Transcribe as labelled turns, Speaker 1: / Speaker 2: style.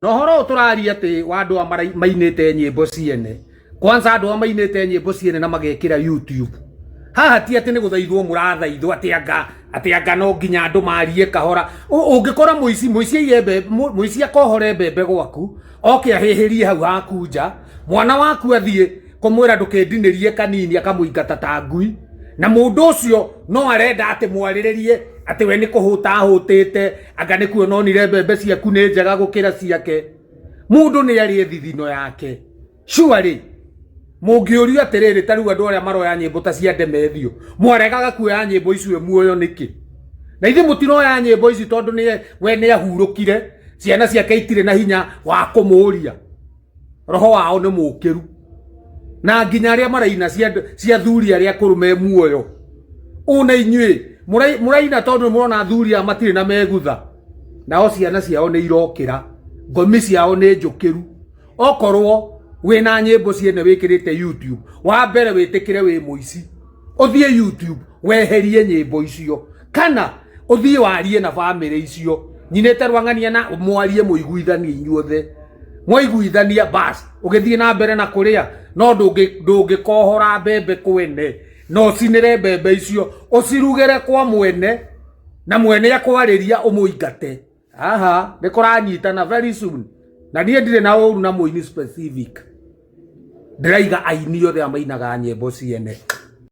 Speaker 1: Na ũhoro ũyũ tũraria atĩ wa andũ aya mainĩte nyĩmbo ciene, kwanza andũ aya mainĩte nyĩmbo ciene na magekĩra YouTube, haha ti atĩ nĩ gũthaithwo mũrathaithwo atĩ anga atĩ anga no nginya andũ marie kahora. Ũngĩkora mũici, mũici aiye mbembe, mũici akohore mbembe gwaku, oke ahĩhĩrie hau haku nja, mwana waku athiĩ kũmwĩra ndũkĩndinĩrie kanini, akamũingata ta ngui. Na mũndũ ũcio no arenda atĩ mwarĩrĩrie atĩ we nĩ kũhũta ahũtĩte, anga nĩ kuona onire mbembe ciaku nĩ njega gũkĩra ciake. Mũndũ nĩ arĩe thithino yake. Surely mũngĩũrio atĩrĩrĩ, ta rĩu andũ arĩa maroya nyĩmbo ta cia Ndemethio, mwaregaga kuoya nyĩmbo icio muoyo nĩkĩ? Na ithuĩ mũtiroya nyĩmbo ici tondũ we nĩ ahurũkire, ciana ciake itirĩ na hinya wa kũmũria, roho wao nĩ mũkĩru. Na nginya arĩa maraina cia thuri arĩa akũrũ me muoyo, ũna inyuĩ mũraina tondũ nĩ mũrona athuri aya matirĩ na megutha, nao ciana ciao nĩ irokĩra, ngomi ciao nĩ njũkĩru. Okorwo wĩna nyĩmbo ciene wĩkĩrĩte YouTube, wa mbere wĩtĩkĩre wĩ mũici, ũthiĩ YouTube weherie nyĩmbo icio, kana ũthiĩ warie na bamĩrĩ icio nyinĩte rwang'ania na mwarie mũiguithanie inyuothe. Mwaiguithania bas, ũgĩthiĩ na mbere na kũrĩa, no ndũngĩkohora mbembe kwene, na ũcinĩre mbembe icio ũcirugĩre kwa mwene, na mwene akwarĩria ũmũingate. Aha, nĩ kũranyitana very soon. Na niĩ ndirĩ na ũru na mũini specific, ndĩraiga aini othe a mainaga nyĩmbo ciene.